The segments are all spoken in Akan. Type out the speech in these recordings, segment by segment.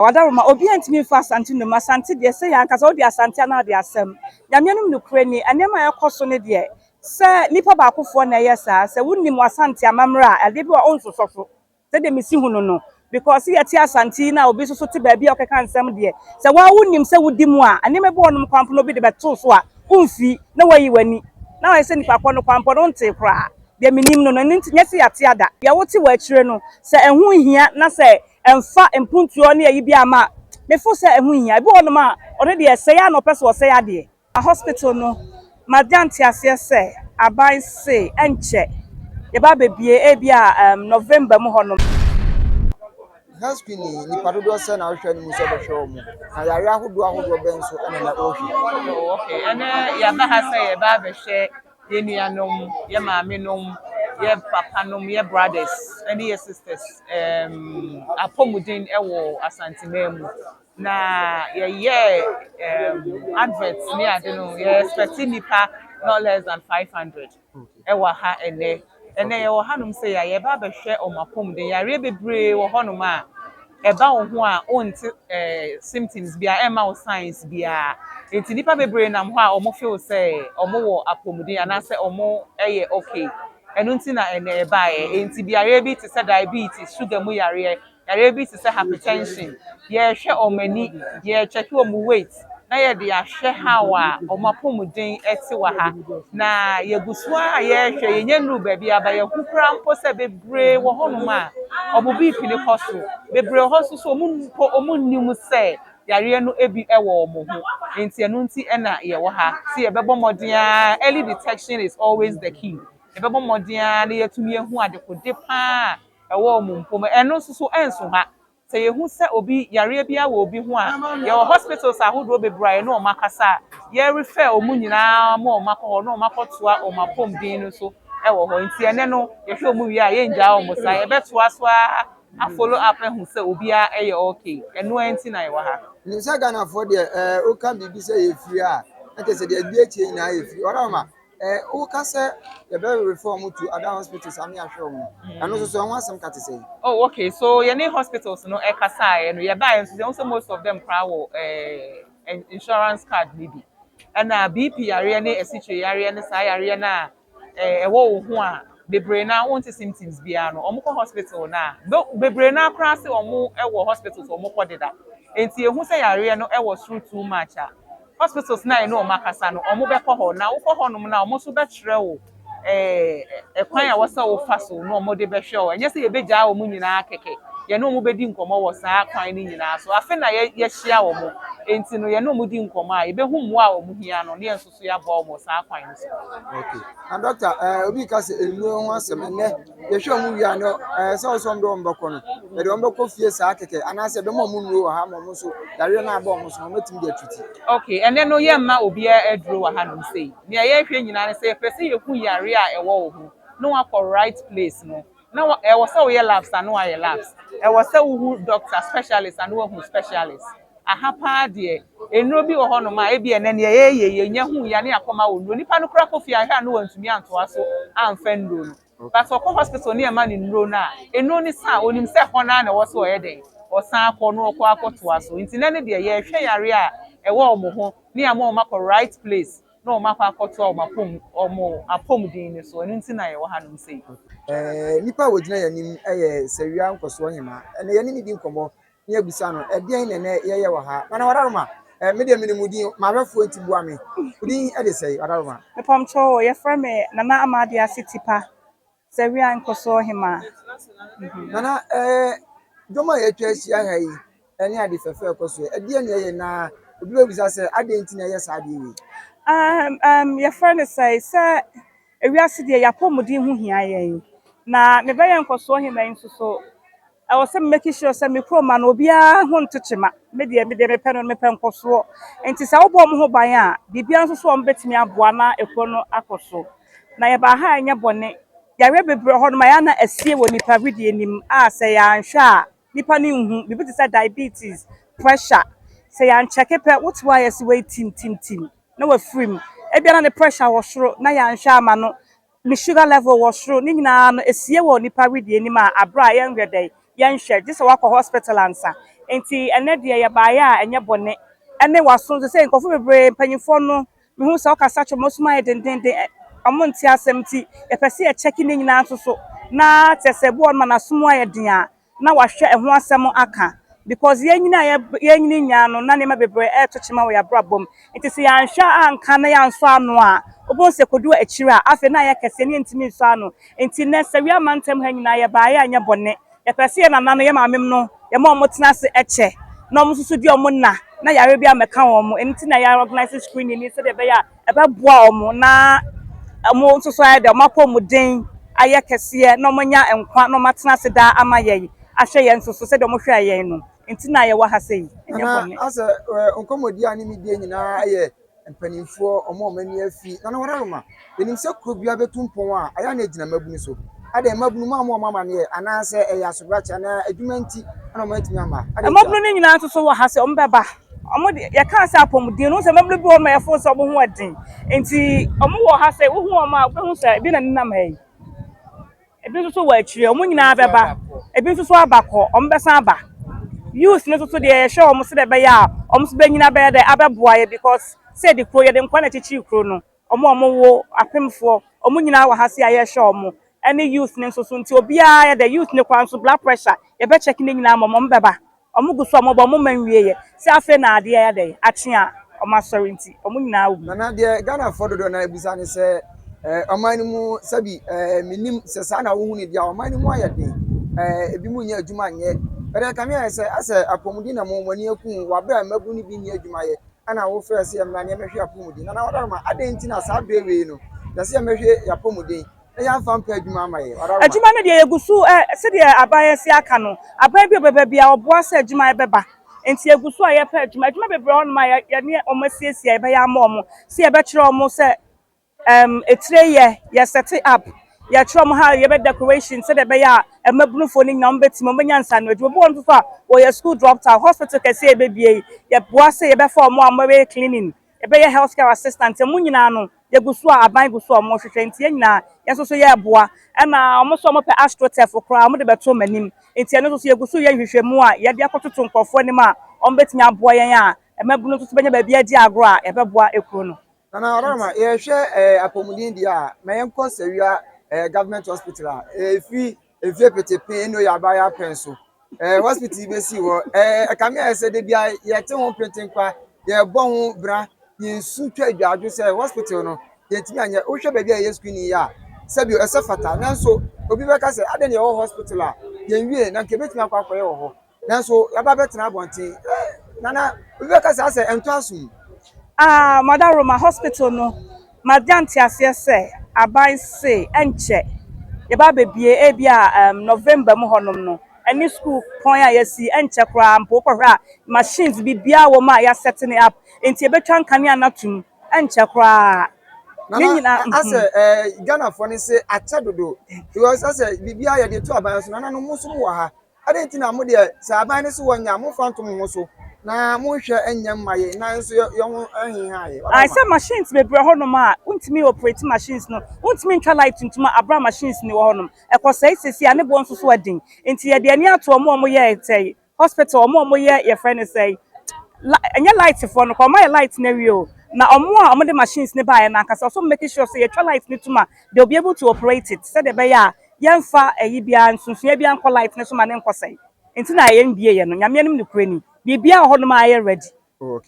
Wadaroma, obi antumi mfa Asante nnum. Asante deɛ, sɛ yɛn ankasa wode Asante anaa de asɛm Nyame anom nokorɛ ni. Nneɛma a ɛkɔ so no deɛ, sɛ nipa baakofoɔ na ɛyɛ saa, sɛ wonim Asante amammerɛ a, adeɛ bi wɔ ɔnsosɔ so sɛdeɛ mesi hu no, because yɛte Asante yi na obi nso so te baabi a ɔkeka nsɛm deɛ, sɛ waa wonim sɛ wodi mu a, nneɛma bi wɔ nom kwampo na obi de bɛtoo so a, womfi na wayi w'ani na wayɛ sɛ nipa kɔ no kwampo no nte koraa. Deɛ menim no, ɛno nti nyɛ sɛ yɛate ada. Deɛ wote wɔ akyire no, sɛ ɛho hia na sɛ ɛmfa mpuntuo ne ayi bi ama mefo sɛ ɛho hia. Ebi wɔ nom a, ɔno deɛ, ɛsɛe a na ɔpɛ sɛ ɔsɛe adeɛ. A hospital no, magya nteaseɛ sɛ aban se ɛnkyɛ yɛba abɛbie, ebi a November mu hɔ nom. Health screening, nipa dodoɔ sɛ na ahwehwɛ no mu sɛ ɔbɛhwɛ wɔn, na yare ahodoɔ ahodoɔ bɛn nso ɛna na ɔrehwɛ? Oh, okay. Ɛnɛ yɛaba ha sɛ yɛba abɛhwɛ yɛn nuanom, yɛn maamenom, yɛn papanom, yɛn brothers ɛne yɛn sisters apɔmuden ɛwɔ Asanteman mu. Na yɛyɛ advert ne ade no, yɛ expect nipa not less than 500 ɛwɔ ha ɛnɛ. Ɛnɛ yɛwɔ hanom sɛ yɛ yɛba abɛhwɛ wɔn apɔmuden. Yareɛ bebree wɔ hɔnom a ɛba wo ho a, wonte symptoms biara, ɛmma wo signs biara. Nti nipa bebree nam hɔ a wɔn feel sɛ wɔn wɔ apɔmuden anaasɛ wɔn yɛ okay. Ɛno nti na ɛnɛ ɛbaeɛ. Nti yareɛ bi te sɛ diabetes, sugar mu yareɛ, yareɛ bi te sɛ hypertension, yɛrehwɛ wɔn ani, yɛrekyɛke wɔn weight na yɛde ahwɛ how a wɔn apɔmuden te wɔ ha. Na yɛgu so a yɛrehwɛ, yɛnyɛ nnuru baabi aba. Yɛho koraa mpo sɛ bebree wɔ hɔnom a wɔn BP ne kɔ soro. Bebree wɔ hɔ nso so, wɔn mpo wɔn nnim sɛ yareɛ no bi wɔ wɔn ho. Nti ɛno nti ɛna yɛwɔ ha sɛ yɛbɛbɔ mmɔden a, early detection is always the key. Yɛbɛbɔ mmɔden a na yɛatumi ehu adekode paa ɛwɔ wɔn mpom. Ɛno nso so ɛnso ha sɛ yɛhu sɛ obi yareɛ bi awɔ obi ho a, yɛwɔ hospitals ahodoɔ bebree a yɛne wɔn akasa a yɛrefer wɔn nyinaa ma wɔn akɔ hɔ na wɔn akɔtoa wɔn apɔmuden no so ɛwɔ hɔ. Nti ɛnɛ no, yɛhwɛ wɔn wie a, yɛngyaa wɔn saa, yɛbɛtoa so a afollow up ɛho sɛ obiara ɛyɛ okay. Ɛno nti na yɛwɔ ha. Nim sɛ Ghanafoɔ deɛ, woka biribi sɛ yɛ free a, na kyerɛ sɛ deɛ adi akyire nyinaa yɛ free. Ɔdama woka sɛ yɛbɛ refer wɔn to other hospitals ame ahwɛ wɔn, ɛno nso so ɛho asɛm ka te sɛ? Oh, okay. So yɛne hospitals no ɛkasaeɛ no, yɛbaeɛ nso yɛn sɛ most of them koraa wɔ insurance card ne bi. Ɛna BP yareɛ ne asikyire yareɛ ne saa yareɛ no a ɛwɔ wo ho a, bebree na wonte symptoms biara no, wɔn kɔ hospital na bebree na koraa sɛ wɔn wɔ hospitals, wɔn kɔ deda. Nti ehu sɛ yareɛ no ɛwɔ soro too much a, hospitals na yɛne wɔn akasa no, wɔn bɛkɔ hɔ. Na wokɔ hɔnom na wɔn nso bɛkyerɛ wo ɛkwan a wɔsɛ wofa so na wɔn de bɛhwɛ wo. Ɛnyɛ sɛ yɛbɛgyaa wɔn nyinaa kɛkɛ, yɛne wɔn bɛdi nkɔmɔ wɔ saa kwan no nyinaa so. Afe na yɛhyia wɔn, nti no yɛne wɔn di nkɔmɔ a, yɛbɛhu mmoa a wɔn hia no ne yɛn nso so yɛaboa wɔn wɔ saa kwan no so. Okay, na doctor, obi ka sɛ nnuro ho asɛm, ɛnɛ yɛhwɛ wɔn wie a no, sɛ ɔsɛ wɔn de wɔn bɛkɔ no, yɛde wɔn bɛkɔ fie saa kɛkɛ anaasɛ ɛbɛma wɔn nnuro wɔ ha ma wɔn nso yareɛ no abɔ wɔn so na wɔn bɛtumi de atuti? Okay, ɛnɛ no yɛmma obiara aduro wɔ hanom sei. Nea yɛrehwɛ nyinaa ne sɛ yɛpɛ sɛ yɛhu yare a ɛwɔ wo ho na wakɔ right place no. Na ɛwɔ sɛ woyɛ labs a, na wayɛ labs. Ɛwɔ sɛ wohu doctor specialist a, na wahu specialist. Aha paa deɛ, nnuro bi wɔ hɔnom a ebi ɛnɛ nea yɛyɛ, yɛnya hu ya ne akɔma wɔ nnuro. Nipa no koraa kɔ fie ahwɛ a, na wantumi antoa so amfa nnuro no. But ɔkɔ hospital ne ɛma ne nnuro no a, nnuro no sa a, onim sɛ hɔ naa na ɛwɔ sɛ ɔyɛ den, ɔsan akɔ na ɔkɔ akɔtoa so. Nti nɛ ne deɛ, yɛrehwɛ yare a ɛwɔ wɔn ho ne ama wɔn akɔ right place na wɔn akɔ akɔtoa wɔn apɔmuden no so. Ɛno nti na yɛwɔ hanom sei. Nipa a wɔgyina yɛn anim yɛ Sɛwia Nkɔsoɔ Hemaa. Ɛnɛ yɛne ne di nkɔmmɔ ne yɛabisa no ɛdeɛn na ɛnɛ yɛyɛ wɔ ha. Nana Wadaroma, me deɛ menim wo din, mahwɛfoɔ nti boa me. Wo din de sɛn, Wadaroma? Mepamkyɛw, yɛfrɛ me Nana Amade Ase Tipa, Sɛwia Nkɔsoɔ Hemaa. Nana, dwom a yɛatwa ahyia ha yi ɛne ade fɛfɛ ɛkɔ so yi, ɛdeɛn na ɛyɛ, na obi bɛbisa sɛ adɛn nti na ɛyɛ saa adeɛ wei? Yɛfrɛ no sɛ ewiase deɛ, yɛapɔmuden ho hia yɛn. Na mebɛyɛ Nkɔsoɔ Hemaa yi nso so, ɛwɔ sɛ make sure sɛ me kurom ma no obiara ho nto kyema. Me deɛ mepɛ no, mepɛ nkɔsoɔ. Nti sɛ wobɔ ɔmo ho ban a, biribiara nso so a ɔmo bɛtumi aboa na ekuro no akɔ so. Na yɛbaa ha a, ɛnyɛ bɔne. Yareɛ bebree wɔ hɔnom a yɛa na asie wɔ nipa wedeɛ nim a, sɛ yɛanhwɛ a, nipa no nhu. Biribi te sɛ diabetes, pressure. Sɛ yɛankyɛke pɛ, wote hɔ a, yɛsi wei tim tim tim na wafiri mu. Ebia na ne pressure wɔ soro na yɛanhwɛ ama no. Ne sugar level wɔ soro. Ne nyinaa no esie wɔ nipa wedeɛ nim a, abere a yɛnhwɛ dɛ yɛnhwɛ gye sɛ wakɔ hospital ansa. Nti ɛnɛ deɛ yɛbaeɛ a ɛnyɛ bɔne. Ɛne waso nso sɛ nkurɔfoɔ bebree, mpanyinfoɔ no, mehu sɛ ɔkasa kyerɛ ɔmo so ayɛ dendenden, ɔmo nte asɛm, nti yɛpɛ sɛ yɛkyɛke ne nyinaa nso so na kyerɛ sɛ bi wɔ no ma n'asom ayɛ den a na wahwɛ ɛho asɛm aka, because yɛn nyina a yɛn nyini nyaa no na nneɛma bebree ɛɛto kyema wɔ yɛabrabɔ mu. Nti sɛ yɛanhwɛ anka na yɛansɔ ano a, wobɛhu sɛ kodu akyire a afei na ayɛ kɛseɛ ne yɛntumi nsɔ ano. Nti nnɛ Sɛwia mantam ha nyinaa yɛbaeɛ a nyɛ bɔne. Yɛpɛ sɛ yɛ nana no, yɛ maame no, yɛma ɔmo tena ase ɛkyɛ na ɔmo nso so di ɔmo nna na yare bi amɛka wɔn mo. Ɛno nti na yɛ organise screening ni sɛdeɛ ɛbɛyɛ a ɛbɛboa ɔmo na ɔmo nso so ayɛ dɛ ɔmo apɔmuden ayɛ kɛseɛ na ɔmo anya nkwa na ɔmo atena ase daa ama yɛn ahwɛ yɛn nso so sɛdeɛ ɔmo hwɛ yɛn no. Nti na yɛwɔ ha sɛ yi ɛnyɛ Nana, bɔne. Asɛ nkɔmmɔdi a ne mi die nyinaa yɛ mpanimfoɔ, ɔmo a ɔmo ani afi. Nana Wadaroma, yɛnim sɛ kuro biara bɛtu mpɔn a ayɛ na egyina mmabunu so. Adɛ mmabunu mu a mo a ɔmo amaneɛ anaasɛ ɛyɛ asobrakye anaa adwuma nti ɛna ɔmo atumi ama? Adɛ nti a? Mmabunu no nyinaa nso so wɔ ha sɛ ɔmo bɛba. Ɔmo de yɛka sɛ apɔmuden no sɛ mmabunu bi wɔ hɔ ma yɛfo sɛ ɔmo ho ɛden, nti ɔmo wɔ ha sɛ wohu ɔmo a, wobɛhu sɛ ebi na nenam ha yi, ebi nso so wɔ akyire. Ɔmo nyinaa bɛba, ebi nso so aba kɔ, ɔmo bɛsan aba. Youth no nso so deɛ, yɛhwɛ ɔmo sɛ ɛbɛyɛ a ɔmo nso bɛnyina bɛyɛ dɛ abɛboa yɛ, because sɛ yɛde kuro, yɛde nkwa na akyekyere kuro no. Ɔmo a ɔmo wo apemfoɔ, ɔmo nyinaa wɔ ha se a yɛhwɛ ɔmo ɛne youth no nso so. Nti obiara yɛ dɛ youth no kora nso, blood pressure yɛbɛkyɛke ne nyinaa ma ɔmo. Ɔmo bɛba, ɔmo gu so a ɔmo bɔ ɔmo ma nwie yɛ sɛ afei na adeɛ yɛ dɛ akye a ɔmo asɔre, nti ɔmo nyinaa wɔ mu. Nana, deɛ Ghanafoɔ dodoɔ na ebisa ne sɛ ɔman no mu sɛbi menim sɛ saa na wohu ne deɛ, ɔman no mu ayɛ den, ebi mu nyɛ adwuma nyɛ bɛrɛ kame ayɛ sɛ asɛ apɔmuden na mo ani aku wabere a mmabunu no bi nyɛ adwuma yɛ, ɛna wofrɛ sɛ yɛmmra ne yɛmɛhwɛ apɔmuden. Nana Wadaroma, adɛn nti na saa berɛ wei no yɛsɛ yɛmɛhwɛ yɛapɔmuden na yɛamfa mpɛ adwuma ama yɛ? Wadaroma. Adwuma no deɛ, yɛgu so sɛdeɛ aban yɛ si aka no, aban bi a ɔbɛba bi a ɔboa sɛ adwuma yɛbɛba, nti yɛgu so a yɛpɛ adwuma. Adwuma bebree hɔ nom a yɛne ɔmo asiesie a yɛbɛyɛ ama ɔmo sɛ yɛbɛkyerɛ ɔmo sɛ etire yɛ yɛ set up, yɛkyerɛ ɔmo ha yɛbɛ decoration sɛdeɛ ɛbɛyɛ a mmabunufoɔ no nyinaa ɔmo bɛtumi ɔmo bɛnya nsano adwuma. Bi wɔ nso so a wɔyɛ school dropped out, hospital kɛseɛ yɛbɛbie yi, yɛboa sɛ yɛbɛfa ɔmo a ɔmo cleaning, yɛbɛyɛ health care assistant. Ɛmu nyinaa no yɛgu so a aban gu so a ɔmo hwehwɛ, nti yɛn nyinaa yɛn nso so yɛreboa. Ɛna ɔmo nso ɔmo pɛ astroturf koraa, ɔmo de bɛto ɔmo anim, nti ɛno nso so yɛgu so yɛ nhwehwɛmu a yɛde akɔtoto nkurɔfoɔ anim a ɔmo bɛtumi aboa yɛn a mmabunu nso so bɛnya baabi adi agorɔ a yɛbɛboa ekuro no. Nana Wadaroma, yɛhwɛ apɔmuden deɛ a, ma yɛnkɔ Sɛwia Government Hospital a efi efie petepe ɛna oyɛ abayɛ apɛn so hospital yi bɛsi hɔ. Ɛkame ayɛ sɛ de bia yɛte ho pentenkwa, yɛbɔ ho bra, yɛnsu twa adwadwo sɛ hospital no yɛntumi anyɛ. Wohwɛ baabi a yɛyɛ screening yi a, sɛbi ɛsɛ fata, nanso obi bɛka sɛ adɛn na yɛwɔ hospital a yɛnwie na nka ebɛtumi akɔ akɔyɛ wɔ hɔ, nanso yɛaba bɛtena abɔnten. Nana, obi bɛka sɛ asɛ ɛntɔ asom. Ah, Madaroma, hospital no, magya nteaseɛ sɛ aban se ɛnkyɛ yɛba abɛbie, ebi a November mu hɔnom no. Ɛne school pɔn a yɛsi ɛnkyɛ koraa mpo, wokɔhwɛ a machines biribiara wɔ mu a yɛasɛte ne up, nti yɛbɛtwa nkanea no atom ɛnkyɛ koraa ne Nana, nyinaa. Asɛ Ghanafoɔ no sɛ akyɛ dodo, because asɛ biribiara yɛde to aban so. Nana no, mo nso mo wɔ ha, adɛn nti na mo deɛ sɛ aban no so wɔ nya momfa nto mo ho so na monhwɛ nyɛ mma yɛ na nso yɛ ho ɛheha yɛ? Ayɛ sɛ machines bebree hɔnom a wontumi operate machines no, wontumi ntwa light ntum a abra machines ni wɔ hɔnom ɛkɔ sɛe sisi a ne boɔ nso so ɛden. Nti yɛde ani ato ɔmo a ɔmo yɛ sɛe hospital, ɔmo a ɔmo yɛ, yɛfrɛ no sɛe ɛnyɛ light foɔ no kɔ, ɔmo ayɛ light na awie o, na ɔmo a ɔmo de machines ne baeɛ no ankasa ɔso make sure sɛ yɛtwa light ne tum a they will be able to operate it sɛdeɛ ɛbɛyɛ a yɛmfa ɛyi biara nsonsonoeɛ biara nkɔ light ne so ma ne nkɔ sɛe. Nti na yɛn bie yɛ no, Nyame anim ne kure ni, biribiara wɔ hɔnom a ayɛ ready.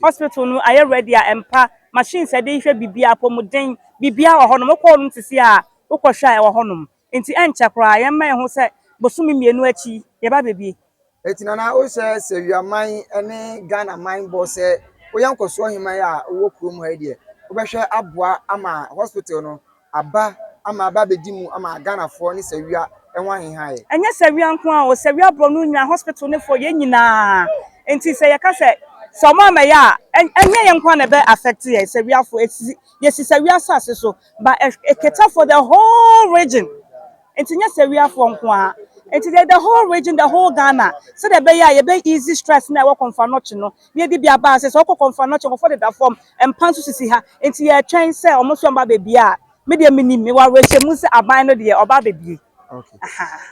Hospital no ayɛ ready a mpa, machines a yɛde hwɛ biribiara, apɔmuden biribiara wɔ hɔnom. Wokɔ hɔnom sisi a wokɔhwɛ a ɛwɔ hɔnom, nti ɛnkyɛ koraa yɛmma yɛn ho sɛ bosome 2 akyi yɛba bebie. Eti nana, wohyɛ Sɛwiaman ne Ghana man bɔ sɛ woyɛ nkɔsoɔ heman a wowɔ kurom ha yi deɛ, wobɛhwɛ aboa ama hospital no aba ama aba abɛdi mu ama Ghanafoɔ ne Sɛwia ho aheha yɛ? Ɛnyɛ Sɛwia nko a o, Sɛwia borɔ no nyinaa, hospital ne fo yɛn nyinaa. Nti sɛ yɛka sɛ ɔmo amɛyɛ a, ɛnyɛ yɛn nko a na ɛbɛ affect yɛ Sɛwiafo. Esi yɛsi Sɛwia asase so, but ɛ for the whole region, nti nyɛ Sɛwiafoɔ nko a, nti the whole region, the whole Ghana, sɛdeɛ ɛbɛyɛ a yɛbɛ easy stress na ɛwɔ Kɔmfo Anɔkye no na yɛde bi aba ase sɛ ɔkɔ Kɔmfo Anɔkye nkɔfɔ deda fam, mpa nso sisi ha. Nti yɛtwɛn sɛ ɔmo nso ɔmo abɛbie a, me deɛ menim, mewɔ awerɛhyɛmu sɛ aban no deɛ ɔba abɛbie. Okay.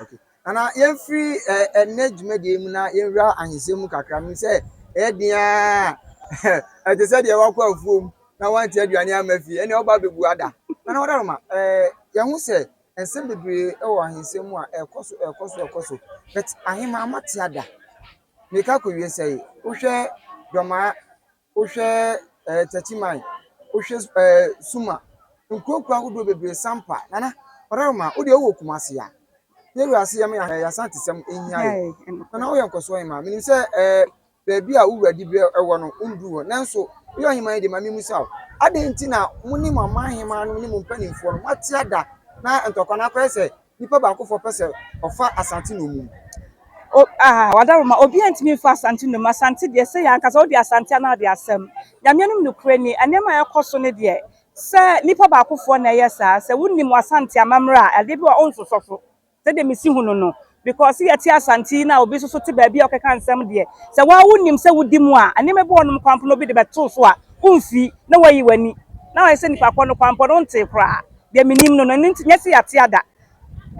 Okay. Nana, yɛmfiri ɛnnɛ dwumadie mu na yɛnwura ahensɛm mu kakra. Menim sɛ ɛyɛ den ara ɛte sɛ deɛ wakɔ afuom na wante aduane amma fie, ɛnna ɔba abɛbu ada. Nana Wadaroma, yɛho sɛ nsɛm bebree wɔ ahensɛm mu a ɛkɔ so, ɛkɔ so, ɛkɔ so. But ahema mate ada. Meka akɔwie sɛ, wohwɛ Dɔmaa, wohwɛ Takyiman, wohwɛ Suma, nkuronkuro ahodoɔ bebree, Sampa. Nana Wadaroma, wo deɛ wowɔ Kumase a, yɛwura ase yɛma yɛ Asantesɛm nhia yɛ. Nana, woyɛ nkɔsoɔ hemaa. Menim sɛ baabi a wowura diberɛ wɔ no, wonduru hɔ. Nanso, woyɛ ɔhemaa yi deɛ, ma memmisa wo. Adɛn nti na mo ne mo aman hemaa no ne mo mpanimfoɔ no moate ada na ntɔkwa no akɔyɛ sɛ nipa baakofoɔ pɛ sɛ ɔfa Asante nnommum? O, ah, Wadaroma, obiara ntumi mfa Asante nnommum. Asante deɛ, sɛ yɛn ankasa wode Asante anaa wode asɛm. Nyame anim nokorɛ ni, nneɛma a ɛkɔ so no deɛ, sɛ nipa baakofoɔ na ɛyɛ saa, sɛ wonim Asante amammerɛ a, adeɛ bi wɔ a ɔnsosɔ so. Sɛdeɛ mesi hu no, because yɛte Asante yi na obi nso so te baabi a ɔkeka nsɛm deɛ, sɛ waa wonim sɛ wodi mu a, nneɛma bi wɔ hɔnom kwan po na obi de bɛtoo so a, womfi na wayi w'ani. Na wayɛ sɛ nipa korɔ no kwan po no wontee koraa. Deɛ menim no, ɛno nti nyɛ sɛ yɛate ada.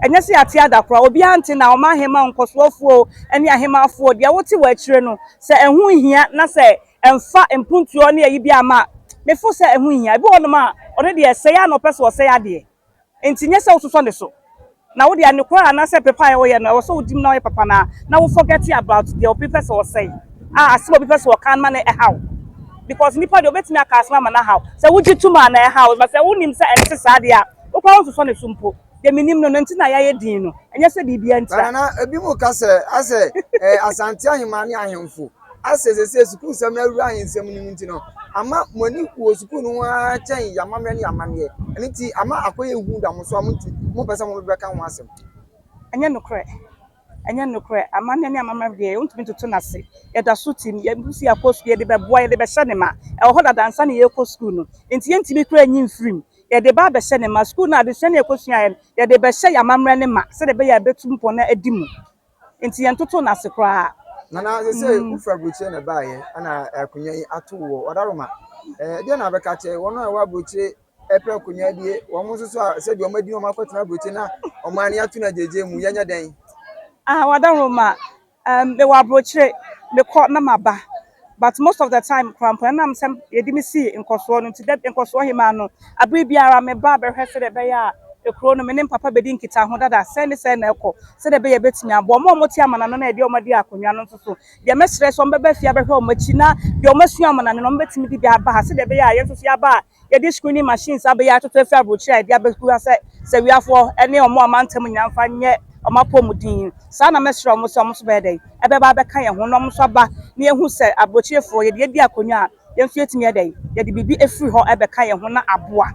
Ɛnyɛ sɛ yɛate ada koraa. Obiara nte na ɔma ahema nkɔsoɔfoɔ ne ahemafoɔ deɛ wote wɔ akyire no, sɛ ɛho nhia na sɛ ɛmfa mpuntuo ne ayi bi ama a, mefo sɛ ɛho nhia. Ebi wɔ hɔnom a, ɔno deɛ sɛe a na ɔpɛ sɛ ɔsɛe adeɛ. Nti nyɛ sɛ wososɔ ne so. Na wode anokora anaasɛ pepa a wɔyɛ no, ɛwɔ sɛ wodi mu na woyɛ papa na wo forget about deɛ obi pɛ sɛ ɔsɛe. A asɛm a obi pɛ sɛ ɔka ma no ɛhaw. Because nipa deɛ, obetumi aka asɛm ama no ahaw. Sɛ wogye tom a na ɛhaw, but sɛ wonim sɛ ɛnte saa deɛ a, wokora wonsosɔ ne so mpo. Deɛ menim no nti na yɛayɛ din no. Ɛnyɛ sɛ biribiara ntira. Nana, ebi mu ka sɛ asɛ Asante ahema ne ahemfo asɛ sɛ sukuu nsɛm no awura ahensɛm no mu nti no, ama mo ani wɔ sukuu no ho ara kyɛn yamammerɛ ne amanneɛ. Ɛno nti ama akɔyɛ hu da mo so a mo nti mo mpɛ sɛ mo bɛka ho asɛm. Ɛnyɛ nokorɛ. Ɛnyɛ nokorɛ. Amanneɛ ne amammerɛ deɛ, wontumi ntoto n'ase. Yɛda so tim. Yɛn si akɔ sukuu, yɛde bɛboa, yɛde bɛhyɛ ne ma. Ɛwɔ hɔ dada ansa na yɛrekɔ sukuu no. Nti yɛntumi koraa nyi mfirim. Yɛde ba abɛhyɛ ne ma. Sukuu no, adesua ne yɛkɔsua yɛ no, yɛde bɛhyɛ yɛn amammerɛ ne ma sɛdeɛ ɛbɛyɛ a ɛbɛtu mpɔn na adi mu. Nti yɛntoto n'ase koraa. Nana, sɛ wofiri aburokyire na ɛbaeɛ ɛna akonnwa yi ato wɔ Ɔdaroma, ɛdeɛ na abɛka kyerɛ wɔn a ɛwɔ aburokyire ɛpɛ akonnwa die, wɔn nso so a sɛdeɛ wɔn adi wɔn akɔtena aburokyire na wɔn ani ato no agyegye mu, yɛnyɛ dɛn? Ah, Wadaroma, mewɔ aburokyire, mekɔ na maba. But most of the time, koraa mpo ɛnam sɛ yɛde me sii nkɔsoɔ no nti, dɛ nkɔsoɔ hemaa no, abere biara meba abɛhwɛ sɛdeɛ ɛbɛyɛ a ekuro no me ne mpapa bɛdi nkitaho dada, sɛn ne sɛn na ɛkɔ, sɛdeɛ ɛbɛyɛ bɛtumi aboa ɔmo a ɔmo te amanano na yɛde ɔmo adi akonnwa no nso so. Deɛ mɛsrɛ sɛ ɔmo bɛba fie abɛhwɛ ɔmo akyi na deɛ ɔmo asua amanano no, ɔmo bɛtumi de bi aba ha sɛdeɛ ɛbɛyɛ a yɛn nso so yɛaba a yɛde screening machines abɛyɛ atoto afiri aburokyire a yɛde abɛgu ha sɛ Sɛwiafoɔ ne ɔmo a mantam nyinaa mfa nyɛ ɔmo apɔmuden. Saa na mɛsrɛ ɔmo sɛ ɔmo nso bɛyɛ dɛn, ɛbɛba abɛka yɛn ho na ɔmo nso aba na yɛhu sɛ aburokyirefoɔ yɛde adi akonnwa a, yɛn nso yɛtumi yɛ dɛn, yɛde biribi afiri hɔ ɛbɛka yɛn ho na aboa.